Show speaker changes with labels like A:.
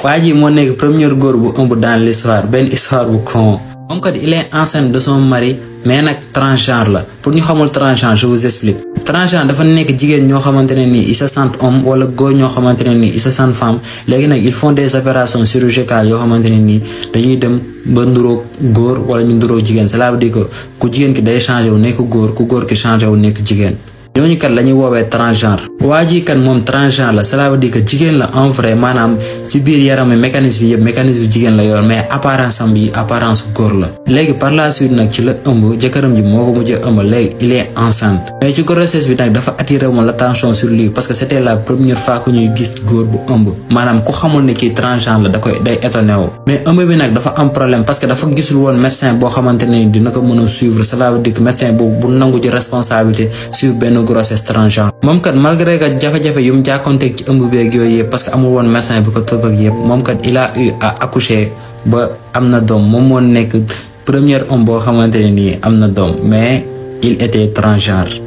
A: waa ji moo nekk premier góor bu ëmb dans l'histoire benn histoire bu con. moom kat il est enceinte de son mari mais nag transgenre la pour ñu xamul transgenre je vous explique. transgenre dafa nekk jigéen ñoo xamante ne nii ils se sentent homme wala góor ñoo xamante ne nii ils se sentent femme léegi nag ils font des opérations chirurgicales yoo xamante ne nii dañuy dem ba nduróog góor wala ñu nduróog jigéen cela veut dire que ku jigéen ki day changé wu nekk góor ku góor ki changé wu nekk jigéen. ñooñu kat la ñuy woowee transgenre. waa ji kat moom transgenre la cela veut dire que jigéen la en vrai maanaam ci biir yaram mécanisme yëpp mécanisme jigéen la yor mais apparence am bi apparence góor la. léegi par la suite nag ci la ëmb jëkkëram ji moo ko mujjee ëmb léegi il est enceinte. mais ci grossesse bi nag dafa attiré woon l'attention sur lui parce que c'était la première fois que ñuy gis góor bu ëmb maanaam ku xamul ne kii transgenre la day étonné wu. mais ëmb bi nag dafa am problème parce que dafa gisul woon médecin boo xamante ne dina ko mën a suivre cela veut dire que médecin boobu bu nangu ci responsabilité suivre benn grossesse transgenre. moom kat malgré que jafe-jafe yu mu jàkkoonteeg ci ëmb beeg yooyu yëpp parce que amul woon médecin bi ko topp ak yëpp moom kat il a eu à accoucher ba am na doom moom moo nekk premier homme boo xamante ne nii am na doom mais il était transgenre.